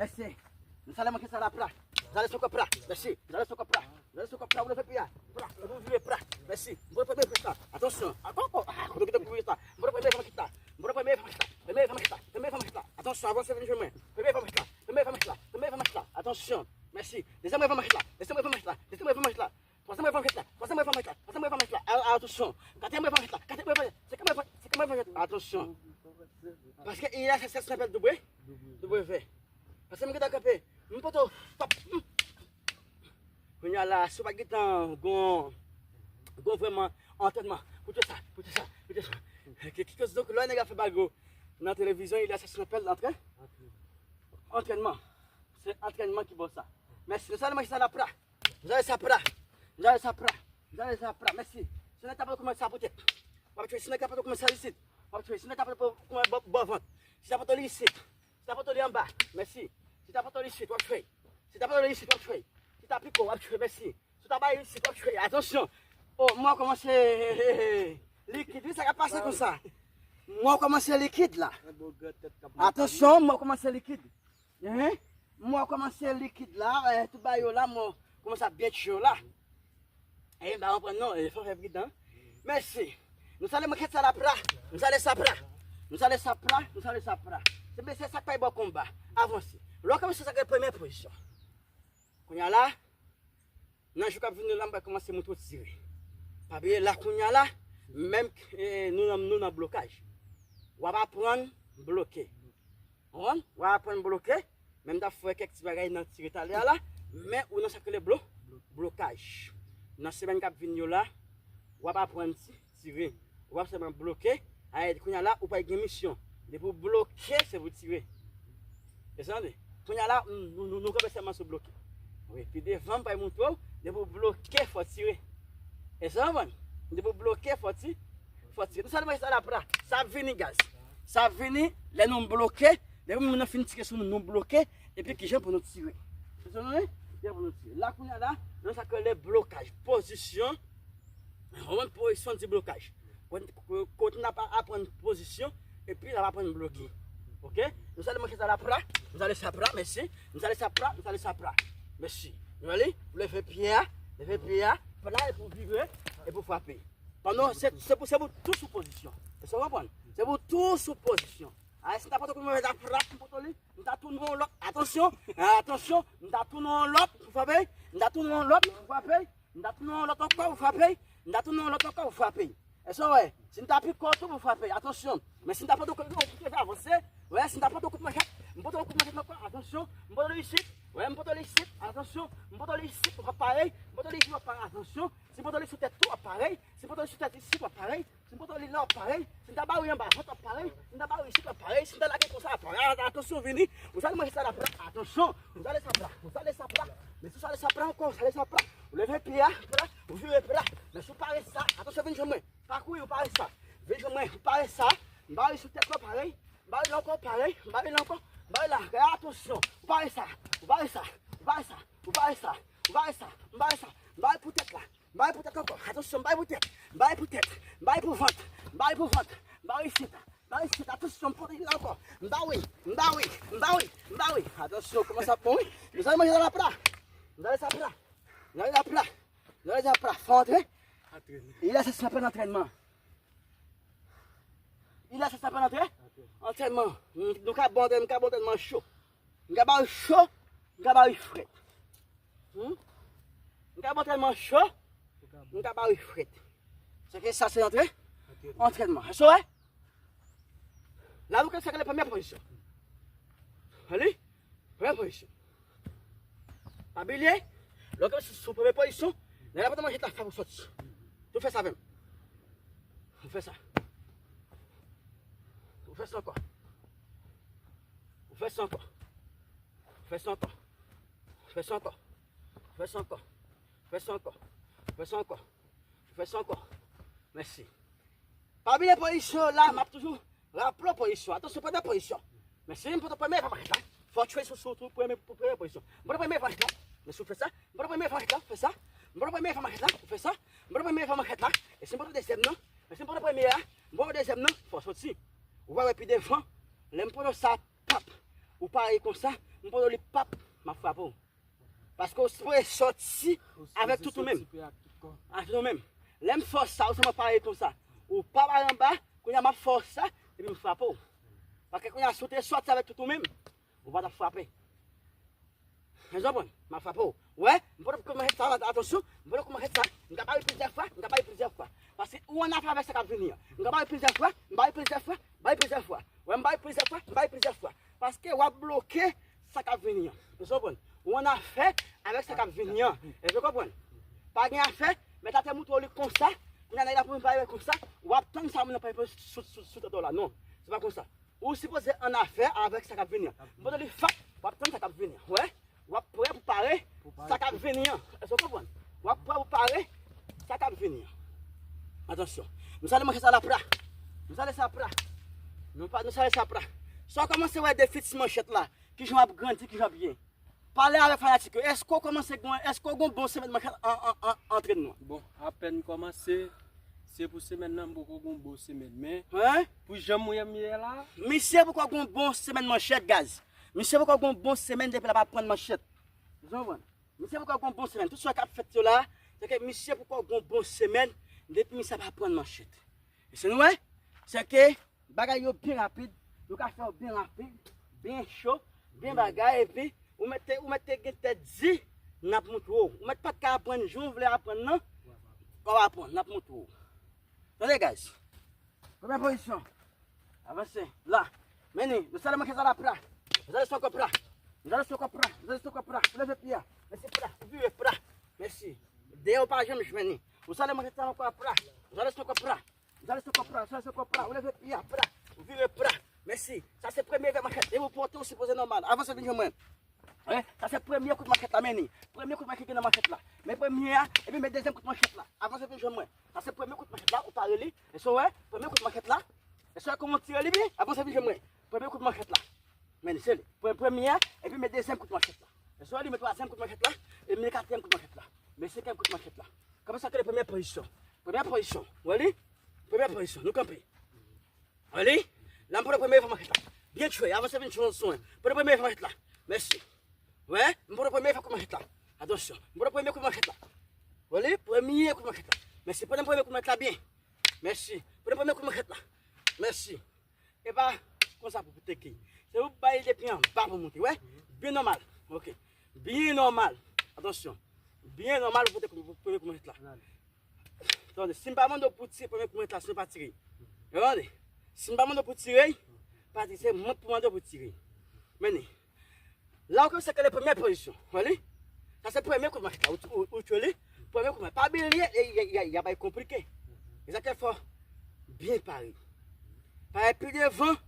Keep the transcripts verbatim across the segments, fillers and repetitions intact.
Mèsi. Nou sale manke sa la pra. Nou sale soko pra. Mèsi. Nou sale soko pra. Nou sale soko pra. Ou leve pye a. Pra. Ou vire pra. Mèsi. Mwen premye pye sa. Atansyon. Ankò, ankò. Ah, kote ki te pou sa? Mwen premye fè makit la. Mwen premye fè makit la. Premye fè makit la. Premye fè makit la. Atansyon, avanse vin jwenn mwen. Premye fè makit la. Premye fè makit la. Premye fè makit la. Atansyon. Mèsi. Dezyèm fè makit la. Dezyèm fè makit la. Dezyèm fè makit la. Twazyèm fè makit la. Twazyèm fè makit la. Twazyèm fè makit la. A, a, atansyon. Katriyèm fè makit la. Katriyèm fè makit la. Senkyèm fè makit la. Senkyèm fè makit la. Atansyon. Paske il a se sèt apèl double, double V. Paske m gentan kanpe. M poto. Pap. Kounye a la, si w pa gentan gon, gon vrèman antrènman. Koute sa, koute sa, koute sa. Ki, ki, ki, donk, lè nèg ap fè bago nan televizyon, il a se sèt apèl antrè. Antrènman. Se antrènman ki ba w sa. Mèsi. Nou sale manke sa la pra. Nou sale sa pra. Nou sale sa pra. Nou sale sa pra. Mèsi. Si nèg ta pa kòmanse sa poutèt. W ap tchwe. Si nèg ta pa kòmanse sa isit. W ap tchwe. Si nèg ta pa kòmanse bò, bò vant. Si ta pa li isit. Si ta pa li anba. Mèsi. Si ta pa li isit, w ap tchwe. Si ta pa li isit, w ap tchwe. Si ta piko, w ap tchwe. Mèsi. Si ta ba isit, w ap tchwe. Atansyon. Oh, mwen kòmanse likid. Wi, sa k ap pase konsa. Mwen kòmanse likid la. Atansyon, mwen kòmanse likid. Hein? Mwen kòmanse likid la, eh, tout bagay yo la, mwen kòmanse ap byen tchwe yo la. Eh, m pa konprann non, eh, fò fè pridan. Mèsi. Nou sale manke sa la pra. Nou sale sa pra. Nou sale sa pra. Nou sale sa pra. Se mesye sa k pa bò konba. Avanse. Lè w kòmanse sa gen premye pozisyon. Kounye a la, nan jou k ap vini la, m pral kòmanse montre w tire. Pa bliye la kounye a la, menm, eh, nou nan, nou nan blokaj. W ap aprann bloke. Konprann? W ap aprann bloke. Men m t ap fè kèk ti bagay nan tire talè a la. Men ou nan sa k rele blo-, blokaj. Nan semèn k ap vini yo la, w ap aprann ti-, tire. W ap sèlman bloke. Ay, kounye a la, ou pral gen misyon. Depi w bloke, se pou tire. E sa, tande? Kounye a la, nou, nou, nou kanpe sèlman sou bloke. Wi, pi devan, m pral montre w, depi w bloke, fò tire. E sa, konprann? Depi w bloke, fò ti-, fò tire. Nou sale manke sa la pra. Sa ap vini, guys. Sa ap vini, lè nou bloke, depi moun nan fin tire sou nou, nou bloke, epi kijan pou nou tire. Se sa nou ye? Kijan pou nou tire. La, kounye a la, nou nan sa k rele blokaj. Pozisyon. Ou konprann pozisyon di blokaj. Kote, kote n ap aprann pozisyon, epi n ap aprann bloke. Oke? Nou sale manke sa la pra, nou sale sa pra, mèsi. Nou sale sa pra, nou sale sa pra. Mèsi. Nou ale, ou leve pye a, leve pye a, pra, epi w vire, epi w frape. Pandan, se, se pou, se pou tou sou pozisyon. Èske w konprann? Se pou tou sou pozisyon. A, si n ta poto kout mwen sa frap, m poto li, m ta tounen yon lòt. Atansyon, atansyon, m ta tounen yon lòt pou frape, m ta tounen yon lòt pou frape, m ta tounen yon lòt ankò pou frape, m ta tounen yon lòt ankò pou frape. Èske w wè? Si n ta piko tou pou frape, atansyon. Men si n ta poto kout, kout avanse, wè, si n ta poto kout manchèt, m poto kout manchèt ankò, atansyon, m poto li isit, wè, m poto li isit, atansyon, m poto li isit, pou frape parèy, m poto li isit, w ap parèy, atansyon, si m poto li sou tèt tou, w ap parèy, si m poto li sou tèt isit, w ap parèy, si m poto li la, w ap parèy. Si m ta ba w yon ba vant, w ap parèy. Si m ta ba w isit, w ap parèy. Si m ta lage konsa, w ap parèy. A, atansyon, vini. Ou sale manke sa la pra. Atansyon. Ou sale sa pra. Ou sale sa pra. Men si w sale sa pra ankò, ou sale sa pra. Ou leve pye a, pra. Ou vire pra. Men si w pare sa, atansyon, vin jwenn mwen. Pa kouri, ou pare sa. Vin jwenn mwen. Ou pare sa. M ba w sou tèt la, parèy. M ba w la ankò, parèy. M ba w la ankò. M ba w la. Atansyon. Ou pare sa. Ou pare sa. Ou pare sa. Ou pare sa. Ou pare sa. M pare sa. M pare pou tèt la. M bay pou tèt ankò. Atansyon, m bay pou tèt. M bay pou tèt. M bay pou vant. M bay pou vant. M bay isit. M bay isit. Atansyon, m pote la ankò. M ba wi. M ba wi. M ba wi. M ba wi. Atansyon, kòman sa bon wi. Nou sale manke sa la pra. Nou sale sa pra. Nou sale sa pra. Nou sale sa pra. Fò antre. Antrènman. Il a se apèl antrènman. Il a se apèl antrè-, antrènman. Nou ka bon antrènman, nou ka bon antrènman cho. M ka ba w cho, m ka ba w frèt. Hmm? M ka ba w tèlman cho, m ka ba w frèt. Se ke sa se antre-, antrènman. Èske w wè? La nou ka sèke le premye pozisyon. Wè li? Premye pozisyon. Pa bliye, lè w kanpe sou, sou premye pozisyon, nèg la pa t manje ta fè pou sòti. Tou fè sa avè m. Ou fè sa. Ou fè sa ankò. Ou fè sa ankò. Ou fè sa ankò. Ou fè sa ankò. Ou fè sa ankò. Ou fè sa ankò. Ou fè sa ankò. Ou fè sa ankò. Mèsi. Pa bliye pozisyon la, m ap toujou raple w pozisyon. Atansyon, premye pozisyon. Mèsi, m pote premye fè manchèt la. Fò w tchwe sou, sou, sou premye, pou premye pozisyon. M pote premye fè manchèt la. Mèsi, ou fè sa. M pote premye fè manchèt la, ou fè sa. M pote premye fè manchèt la, ou fè sa. M pote premye fè manchèt la. Mèsi, m pote dezyèm nan. Mèsi, m pote premye a. M pote dezyèm nan. Fò w soti. Ou va wè pi devan. Lè m pote sa, pap. Ou pare konsa. M pote li, pap. M ap frape w. Paske ou sipoze sòti avèk tout ou menm. Avèk tout ou menm. Lè m fè w sa, ou sèlman pare konsa. Ou pa pare anba, kounye a m ap fè w sa, epi m frape w. Paske kounye a, si w te sòti avèk tout ou menm, ou pa t ap frape. Mèsi, w konprann? M ap frape w. Wè, m pote kout manchèt sa, atansyon, m pote kout manchèt sa, m ka ba li plizyè fwa, m ka ba li plizyè fwa. Paske ou annafè avèk sa k ap vini an. M ka ba li plizyè fwa, m ba li plizyè fwa, ba li plizyè fwa. Wè, m ba li plizyè fwa, m ba li plizyè fwa. Paske w ap bloke sa k ap vini an. Èske w konprann? Ou annafè avèk sa k ap vini an. Èske w konprann? Pa gen afè, mèt la te montre w li konsa, kounye a nèg la pou vin pale konsa, w ap tann sa moun nan pale sou, sou, sou tèt w la. Non, se pa konsa. Ou sipoze annafè avèk sa k ap vini an. M pote li fap, w ap tann sa k ap vini an. Wè? W ap prè pou pare sa k ap vini an. Èske w konprann? W ap prè pou pare sa k ap vini an. Atansyon. Nou sale manchèt sa la pra. Nou sale sa pra. Nou pa, nou sale sa pra. Sa w kòmanse wè defi ti manchèt la. Kijan w ap grandi, kijan w ap ye. Pale avèk fanatik yo. Èske w kòmanse gen, èske w gen yon bon semèn manchèt an, an, an, antrenman? Bon, apèn kòmanse, se pou semèn nan, m poko gen yon bon semèn. Men, pou jan m wè m ye la. Misye poko gen yon bon semèn manchèt, guys. Misye poko gen yon bon semèn depi l ap aprann manchèt. Ou konprann? Misye poko gen yon bon semèn. Tout sa k ap fèt yo la, se ke misye poko gen yon bon semèn depi misye ap aprann manchèt. Èske nou wè? Se ke bagay yo byen rapid, nou ka fè yo byen rapid, byen cho, byen bagay, epi ou mèt te, ou mèt te gen tèt di, n ap montre w. Ou mèt pa t ka aprann jan w vle aprann nan, w ap aprann, n ap montre w. Tande, guys. Premye pozisyon. Avanse. La. Men li. Nou sale manchèt la pra. Nou sale sou kò pra. Nou sale sou kò pra. Nou sale sou kò pra. Ou leve pye a. Mèsi pra. Ou vire pra. Mèsi. Dèyè w pa janm jwenn li. Nou sale manchèt la ankò pra. Nou sale sou kò pra. Sale sou kò pra, sale sou kò pra, ou leve pye a, pra, ou vire pra. Mèsi. Sa se premye fè manchèt. Depi w pote, ou sipoze nòmal. Avanse vin jwenn mwen. Wi, sa se premye kout manchèt la, men li. Premye kout manchèt ki gen nan manchèt la. Men premye a, epi men dezyèm kout manchèt la. Avanse vin jwenn mwen. Sa se premye kout manchèt la, ou pare li. Èske w wè? Premye kout manchèt la. Èske w wè kòman w tire li byen? Avanse vin jwenn mwen. Premye kout manchèt la. Men li, se li. Pre-, premye a, epi men dezyèm kout manchèt la. Èske w wè li, men twazyèm kout manchèt la, epi men katriyèm kout manchèt la. Men senkyèm kout manchèt la. Kòman sa k rele premyè pozisyon? Premyè pozisyon. Ou wè li? Premyè pozisyon. Nou kanpe. Wè li? La, m pran premye fè manchèt la. Byen tchwe, avanse vin tchwe sou mwen. Pran premye fè manchèt la. Mèsi. Wè, m pran premye fè kout manchèt la. Atansyon. M pran premye kout manchèt la. Wè li? Premye kout manchèt la. Mèsi. Pran premye kout manchèt la byen. Mèsi. Pran premye kout manchèt la. Mèsi. E pa konsa pou teke. Se pou bay depi anba pou monte, wè? Byen nòmal. Ok. Byen nòmal. Atansyon. Byen nòmal pou te pou premye kout manchèt la. Tande, si m pa mande w pou tire premye kout manchèt la, si w pa tire. Tande, si m pa mande w pou tire, pa tire, se mwen pou mande w pou tire. Men li. La ou konn sa k rele premyè pozisyon. Wè li? Sa se premye kout manchèt la. Ou, ou, ou tchwe li. Premye kout manchèt. Pa bliye, y, y, y, y a bay konplike. E sa k fè fò byen pare. Pare pi devan,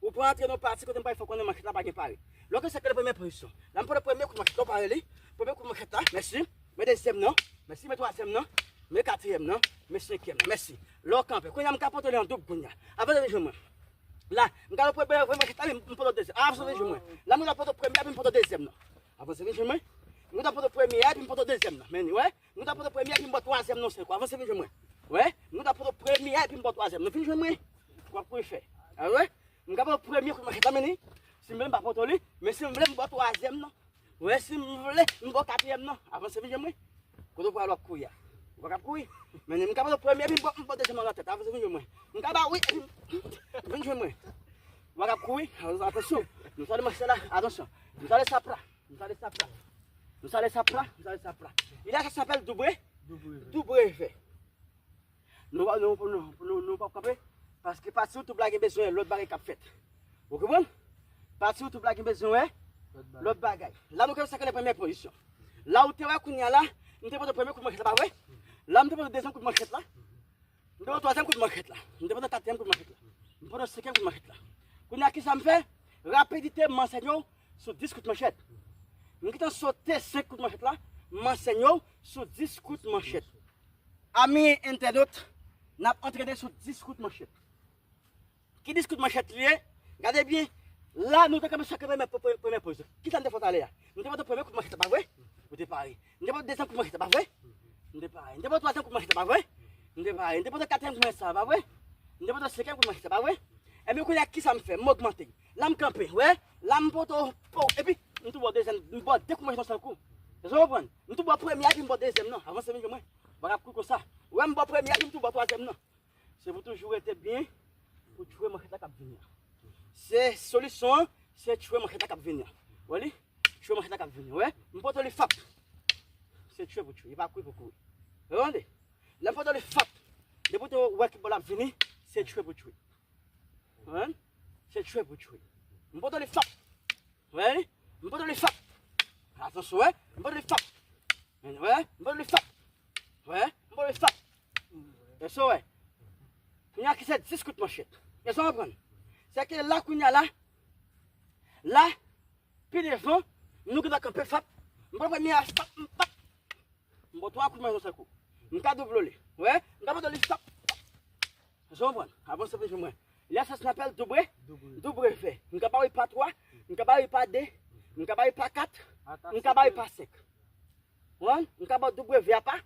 ou pran antre nan pati kote m pral fè konnen manchèt la pa gen pare. Lè w konn sa k rele premyè pozisyon. La m pran premye kout manchèt la, ou pare li. Premye kout manchèt la, mèsi. Men dezyèm nan, mèsi, men twazyèm nan, men katriyèm nan, men senkyèm nan, mèsi. Lè w kanpe, kounye a m ka pote li an doub kounye a. Avanse vin jwenn mwen. La, m ka pote premye manchèt la, men m pote dezyèm. Avanse vin jwenn mwen. La, m ka pote premye a, epi m pote dezyèm nan. Avanse vin jwenn mwen. M ka pote premye a, epi m pote dezyèm nan. Men li, wè. M ka pote premye a, epi m pote twazyèm nan, se kwa. Avanse vin jwenn mwen. Wè. M ka pote premye a, epi m pote twazyèm nan. Vin jwenn mwen. W ap kouri fè. A wè. M ka pote premye kout manchèt la, men li. Si m vle, m pa pote li. Men si m vle, m pote twazyèm nan. Wè, si m vle, m ba w katriyèm nan. Avanse vin jwenn mwen. Kote w pral w ap kouri a? Ou pa kab kouri. Men m ka ba w premye, epi m ba, m ba w dezyèm nan nan tèt. Avanse vin jwenn mwen. M ka ba w, wi, epi m, vin jwenn mwen. Ou pa kab kouri. Atansyon. Nou sale manchèt la. Atansyon. Nou sale sa pra. Nou sale sa pra. Nou sale sa pra. Nou sale sa pra. Il a sa apèl double. Double effet. Nou pa, nou, nou, nou, nou pa kanpe. Paske pati YouTube la gen bezwen lòt bagay k ap fèt. Ou konprann? Pati YouTube la gen bezwen wè lòt bagay. La nou gen sa k rele premye pozisyon. La ou te wè kounye a la, m te pote premye kout manchèt la, pa vre? La m te pote dezyèm kout manchèt la. M te pote twazyèm kout manchèt la. M te pote katriyèm kout manchèt la. M pote senkyèm kout manchèt la. Kounye a kisa m fè? Rapidite m ansèye w sou dis kout manchèt. M gentan sote senk kout manchèt la, m ansèye w sou dis kout manchèt. Ami entènot, n ap antrene sou dis kout manchèt. Ki dis kout manchèt li ye? Gade byen. La nou te kanpe chak premye, premye, premye poz. Kisa n te fè talè a? Nou te pote premye kout manchèt la, pa vre? Ou te pare. Nou te pote dezyèm kout manchèt la, pa vre? Nou te pare. Nou te pote twazyèm kout manchèt la, pa vre? Nou te pare. Nou te pote katriyèm kout manchèt la, pa vre? Nou te pote senkyèm kout manchèt la, pa vre? Ebyen kounye a kisa m fè? M ogmante. La m kanpe, wè? La m pote, po, epi m tou ba w dezyèm, m ba w de kout manchèt yon sèl kou. Èske w konprann? M tou ba w premye a, epi m ba w dezyèm nan. Avanse vin jwenn mwen. Bagay ap kouri konsa. Wè m ba w premye a, epi m tou ba w twazyèm nan. Se pou toujou rete byen pou tchwe manchèt la k ap vini an. Se solisyon an, se tchwe manchèt la k ap vini an. Wè li? Tchwe manchèt la k ap vini an. Wè? M pote li fap. Se tchwe pou tchwe. E pa kouri pou kouri. Wè, tande? Lè m pote li fap. Depi w te wè ki bò l ap vini, se tchwe pou tchwe. Wè? Se tchwe pou tchwe. M pote li fap. Wè? M pote li fap. Atansyon, wè? M pote li fap. Wè? M pote li fap. Wè? M pote li fap. Èske w wè? Kounye a ki se dis kout manchèt. Èske w konprann? Se ke la kounye a la, la, pi devan, nou gentan kanpe fap. M pran premye a fap, m pap. M ba w twa kout men yon sèl kou. M ka double li. Wè? M ka pote li fap. Èske w konprann? Avanse vin jwenn mwen. Li a sa n apèl double, double vè. M ka ba w li pa twa, m ka ba w li pa de, m ka ba w li pa kat, m ka ba w li pa senk. Konprann? M ka ba w double vè a pa,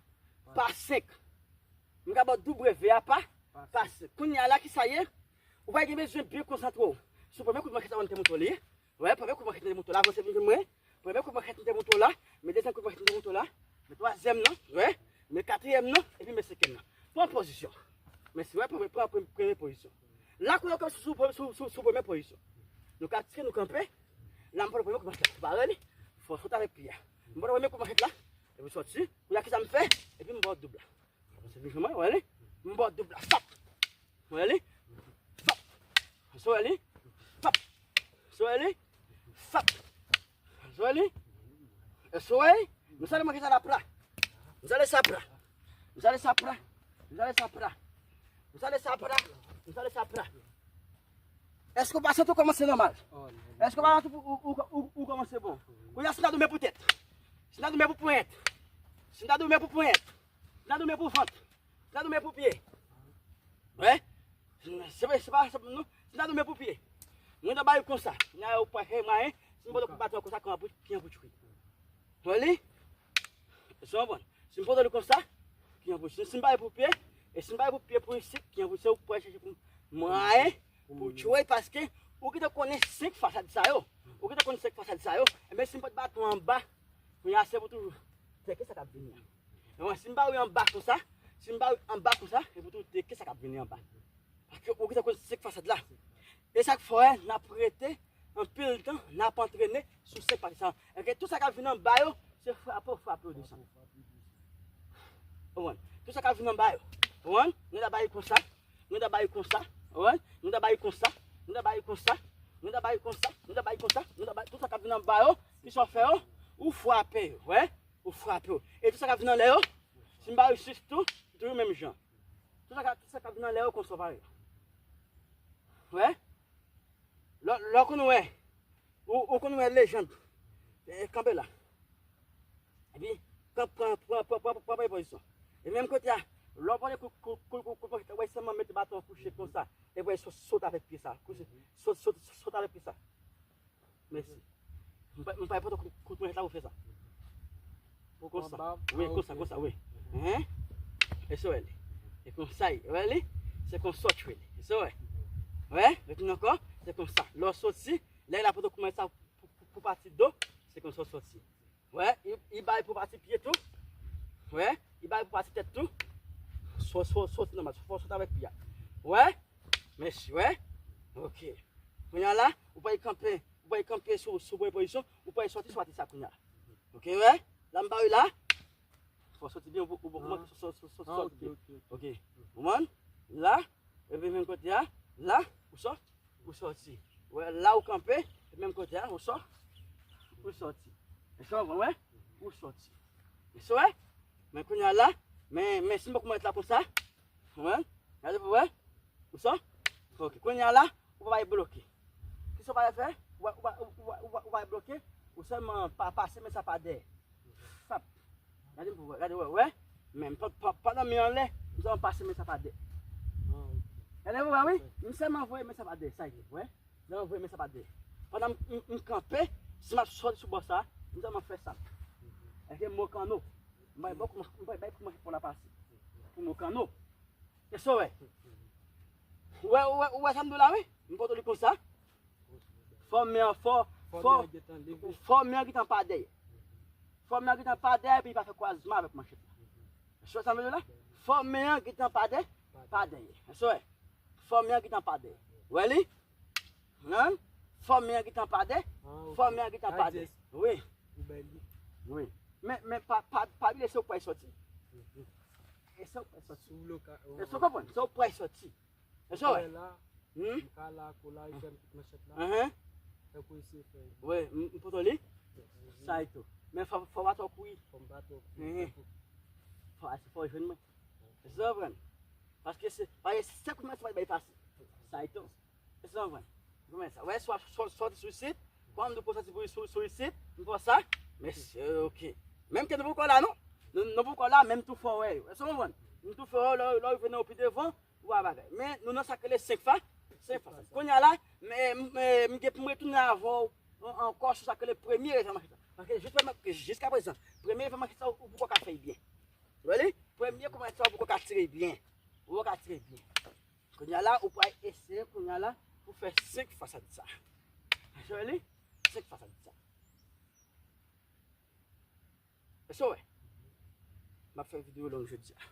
pa senk. M ka ba w double vè a pa, pa senk. Kounye a la ki sa ye? Ou pa gen bezwen byen konsantre w sou premye kout manchèt sa w te montre w li. Wè, premye kout manchèt m te montre w la, avanse vin jwenn mwen. Premye kout manchèt m te montre w la, men dezyèm kout manchèt m te montre w la, men twazyèm nan, wè, men katriyèm nan, epi men senkyèm nan. Pran pozisyon. Men si wè, pran, pran, pran premye pozisyon. La kounye a w kanpe sou, sou, sou, sou, sou premye pozisyon. Nou ka tire, nou kanpe. La m pran premye kout manchèt la. Ou pa wè li? Fò w sot avèk pye a. M pran premye kout manchèt la, epi soti. Kounye a kisa m fè? Epi m ba w doub la. Avanse vin jwenn mwen, wè li? M ba w doub la. Fap! Wè li? Fap! Èske w wè li? Fap! Èske w wè li? Fap! Èske w wè li? Èske w wè li? Nou sale manke sa la pra. Nou sale sa pra. Nou sale sa pra. Nou sale sa pra. Nou sale sa pra. Nou sale sa pra. Èske w pa santi w kòmanse nòmal? Èske w pa santi w, ou, ou, ou, ou kòmanse bon? Kounye a, si n a double pou tèt. Si n a double pou ponyèt. Si n a double pou ponyèt. Si n a double pou vant. Si n a double pou pye. Wè? Se pa, se pa, se pa, non. Si n a double pou pye. Mwen ta ba yo konsa. N a yo pa fè mwayen. Si n pote pou baton konsa, kòman pou, kòman pou tchwe. Wè li? Èske w konprann? Si m pote li konsa, kòman pou, si, si m ba yo pou pye, e si m ba yo pou pye pou isit, kòman pou se ou pou al chèche pou mwayen, pou tchwe, paske ou ki te konnen senk fasad sa yo. Ou ki te konnen senk fasad sa yo. Enben, si m pote baton anba, kounye a se pou toujou teke sa k ap vini an. Enben, si m ba yo anba konsa, si m ba yo anba konsa, se pou toujou teke sa k ap vini anba. Paske ou gentan konn senk fasad la. E sa k fè wè, n ap rete anpil tan, n ap antrene sou senk pati sa. Enke tout sa k ap vin anba yo, se frape w frape yo desann. Ou konprann? Tout sa k ap vin anba yo. Ou konprann? Nou ta ba yo konsa, nou ta ba yo konsa, ou konprann? Nou ta ba yo konsa, nou ta ba yo konsa, nou ta ba yo konsa, nou ta ba yo konsa, nou ta ba tout sa k ap vin anba yo, ki sa w fè yo? Ou frape yo, wè? Ou frape yo. E tout sa k ap vin anlè yo, si m ba yo sis tou, toujou menm jan. Tout sa k ap, tout sa k ap vin anlè yo, konsa w pare. Wè? Lè, lè w konn wè, ou, ou konn wè lejand, e, kanpe la. Epi, pran, pran, pran pozisyon. E menm kote a, lè w pran kout, kout, kout, kout, kout, wè sèlman mete baton an kouche konsa. E wè, sot, sot avèk pye sa. Kouche, sot, sot, sot avèk pye sa. Mèsi. M pa, m pa pote kout, kout mwen la pou fè sa. Ou konsa. Wi, konsa, konsa, wi. Hein? E so wè li. E konsa, wè li? Se konsa w tchwe li. E so wè. Wè? Retounen ankò. Se konsa. Lè w soti, lè l ap pote kout mwen sa pou, pou, pou pati do, se konsa w soti. Wè? Li, li bay pou pati pye tou. Wè? Li bay pou pati tèt tou. So, so, soti nòmal. Fò w soti avèk pye a. Wè? Mèsi, wè? Ok. Kounye a la, ou pa kanpe, ou pa kanpe sou, sou premye pozisyon, ou pa soti sou pati sa kounye a. Ok, wè? La m ba w la. Fò w soti byen, ou, ou, ou monte sou, sou, sou, sou, soti byen. Ok. Ou konprann? La, epi menm kote a, la, ou sot, ou soti. Wè, la ou kanpe, Menm kote a, ou sò, ou sòti. Èske w konprann, wè? Ou sòti. Èske w wè? Men kounye a la, men, men si m poko mèt la konsa, wè? Gade pou wè? Ou sò? Ok, kounye a la, ou pa bay bloke. Kisa w pa fè? Ou pa, ou pa, ou pa, ou pa, ou pa bloke, ou sèlman pa pase men sa pa dèyè. Sap. Gade pou wè, gade wè, wè. Men pa, pa, pandan men anlè, m sèlman pase men sa pa dèyè. Gade pou wè, wi. M sèlman voye men sa pa dèyè, sa ye, wè. Nan voye men sa pa dèyè. Pandan m, m, m kanpe, si m ap sòti sou bò sa, m sèlman fè sa. Èske mo kanno? M bay bò kouman, m bay, bay kouman pou la pase. Pou mo kanno. Èske w wè? Ou wè, ou wè, ou wè sa m di w la, wi? M poto li konsa. Fò men an, fò, fò, fò men an gentan pa dèyè. Fò men an gentan pa dèyè, epi li pa fè kwazman avèk manchèt la. Èske w wè sa m di w la? Fò men an gentan pa dèyè, pa dèyè. Èske w wè? Fò men an gentan pa dèyè. Wè li? Nan? Fò men an gentan pa dèyè. Fò men an gentan pa dèyè. Wi. Wi. Men, men pa, pa, pa bliye se ou k pral sòti. E se ou k pral sòti. E se ou konprann? Se ou k pral sòti. E sa w wè? Wè la, hmm? M ka la, kou la, li fè m tout manchèt la. Ahan. Tankou eseye fè. Wi, m, m poto li. Sa e tou. Men fò, fò w pa twò kouri. Fò m pa twò kouri. Mhm. Fò, fò w jwenn mwen. E sa w konprann? Paske se, paske se kout men sa w bay fasil. Sa e tou. E sa w konprann? Ou konprann sa? Wè, swa, swa, sòti sou isit. Kòm nou pou sòti pou, sou, sou isit, m fè sa. Mesye, ok. Menm ke nou poko la, non? Nou, nou poko la, menm tou fò wè yo. E sa w konprann? Nou tou fò wè yo, lè, lè w rive nan yo pi devan, ou a bagay. Men nou nan sa k rele senk fa, senk fa. Kounye a la, men, men, m gen pou m retounen avè w an-, ankò sou sa k rele premye leve manchèt la. Paske jis premye, jiska prezan, premye leve manchèt sa, ou poko ka fè l byen. Ou wè li? Premye koumanse sa, ou poko ka tire l byen. Ou poko ka tire l byen. Kounye a la, ou pral eseye, kounye a la, pou fè senk fwa sa di sa. Ou wè li? Senk fwa sa di sa. Èske w wè? M ap fè videyo long jodi a.